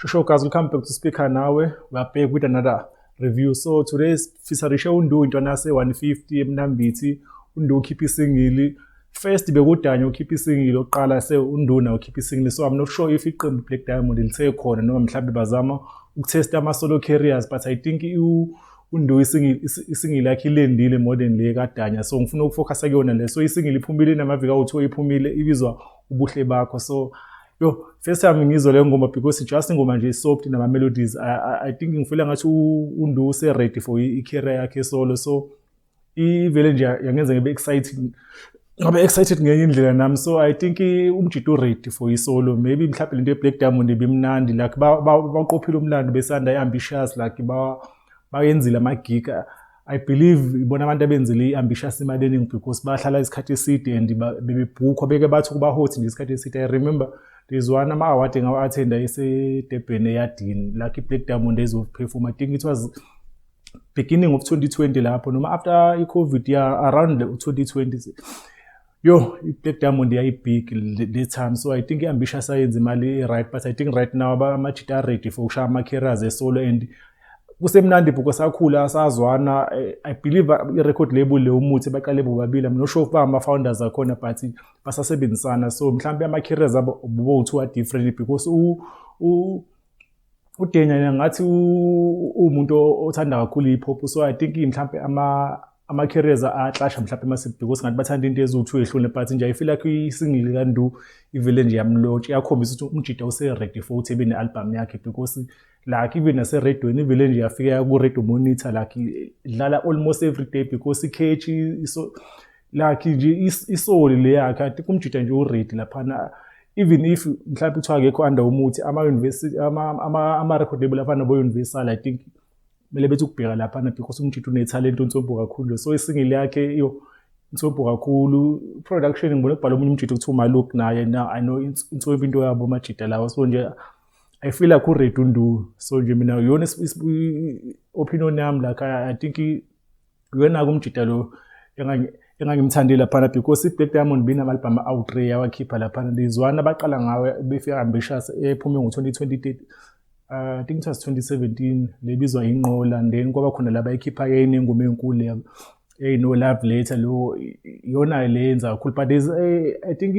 Sure, guys, welcome back to Speaker Nawe. We are back with another review. So today featurishe uNdu, intwana yase 150 eMnambithi. UNdu ukhipha i-single. First bekuDanya ukhipha i-single oqala, se uNdu na ukhipha i-single. So I'm not sure if iqembu Blaq Diamond lithe khona noma mhlawumbe bazama ukutesta ama solo careers, but I think uNdu i-single yakhe ilandile more than le kaDanya. So ngifuna ukufocusa kuyona le. So i-single iphumile namaviki awu-2 iphumile, ibizwa Ubuhle Bakho. So yo, first time ngizwa le ngoma because just ingoma nje soft nama melodies. I think ngifeel ngathi uNdu use ready for i-career yakhe solo. So ivele nje yangenza ngibe excited, ngabe excited ngenye indlela nami. So I think umjito ready for i-solo. Maybe mhlawumbe lento ye-Blaq Diamond ibimnandi, like baqophile umlando besanda i-Ambitious, like bayenzile ama-gig. I believe ibona abantu abenzile i-Ambitious imali eningi because bahlala isikhathi eside and bebebhukhwa, beke bathi kuba hot nje isikhathi eside. I remember there's one ama-award engawa-attenda eseDurban eyadini, like i-Blaq Diamond ezoperform. I think it was beginning of 2020 lapho noma after i-COVID, yeah, around 2020. Yo, i-Blaq Diamond yayi-big le time. So I think i-Ambitious ayenza imali right, but I think right now amajita are ready for ukushaya ama-careers esolo and kusemnandi because akhula sazwana. I believe i-record label le umuthi baqale bobabili. I'm not sure if ama-founders akhona, but basasebenzisana. So mhlawumbe ama-careers abo bowu-two are different because uDenya ngathi uwumuntu othanda kakhulu i-hip hop. So I think mhlawumbe ama-careers aclasha mhlawumbe mase because ngathi bathanda into eziwu-two ehlukene, but nje I feel like i-single kaNdu ivele nje yamlaunch, iyakhombisa ukuthi umjita use-ready for ukuthi ebe ne-album yakhe because like even naseredweni ivele nje yafika ku-radio monitor, like idlala almost every day because i-catchy. So like nje i-soul le yakhe, I think umjita nje u-ready laphana. Even if mhlawumbe kuthiwa akekho under umuthi, ama-university, ama-record label afana nabo-Universal, I think kumele bethi ukubheka laphana because umjita unethalente, unsombo kakhulu. So i-single yakhe yo insombo kakhulu, production ngibona kubhala omunye umjita okuthiwa uMaluk naye na. I know insombo into yabo amajita lawa. So nje I feel like uready uNdu. So nje mina iyona opinion yami, like I think iyona-ke umjita lo engangimthandile laphana because i-Blaq Diamond binama-album awu-3 yawakhipha laphana. There's one abaqala ngawo befika Ambitious ephume ngo-2020, I think it was 2017, lebizwa Inqola. And then kwaba khona laba ayikhipha-ke enengoma enkulu eyino Love Letter, lo iyona le yenza kakhulu. But there's I think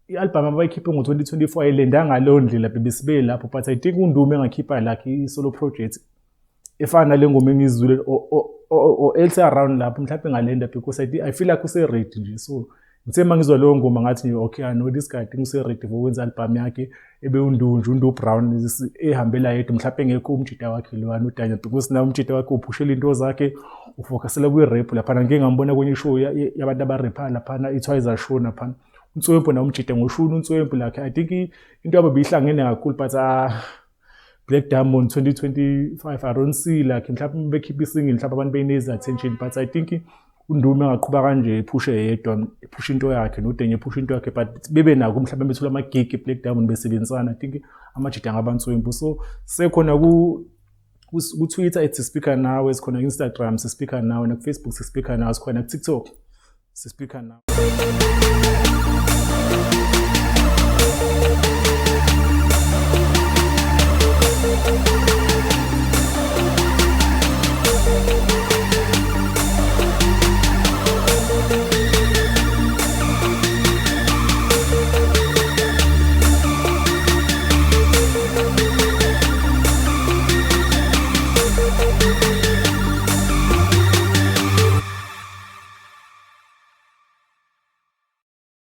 i-album abayikhiphe ngo-2024 ayilenda ngaleyo ndlela bebesibe lapho, but I think uNdume engakhipha like i-solo project efana nale ngoma engiyizwile or else around lapho mhlawumbe ngalenda because I feel like use-ready nje. So ngithe uma ngizwa leyo ngoma ngathi nje, okay, I know this guy, I think use-ready for ukwenza i-album yakhe, ebe uNdu nje, uNdu Brown ehambela yedwa, mhlawumbe engekho umjita wakhe lowana uDanya, because naye umjita wakhe uphushela into zakhe, ufocusela kwi-rap laphana. Ngike ngambona kwenye ishow yabantu abarepha laphana, i-Twiza show laphana. Unswempu naye umjita ngoshuni unswempu, like I think into yabo beyihlangene kakhulu. But Blaq Diamond 2025, I don't see like mhlawumbe bekhipha i-single mhlawumbe abantu beyinikeza attention, but I think uNdume angaqhuba kanje ephushe yedwa, ephusha into yakhe, noDenye ephusha into yakhe, but bebe nako mhlawumbe bethula ama-gig e-Blaq Diamond besebenzisana, I think amajita angaba nswempu. So sekhona ku-Twitter @SpeakerNawe, sikhona ku-Instagram Speaker Nawe, naku-Facebook Speaker Nawe, sikhona ku-TikTok Speaker Nawe.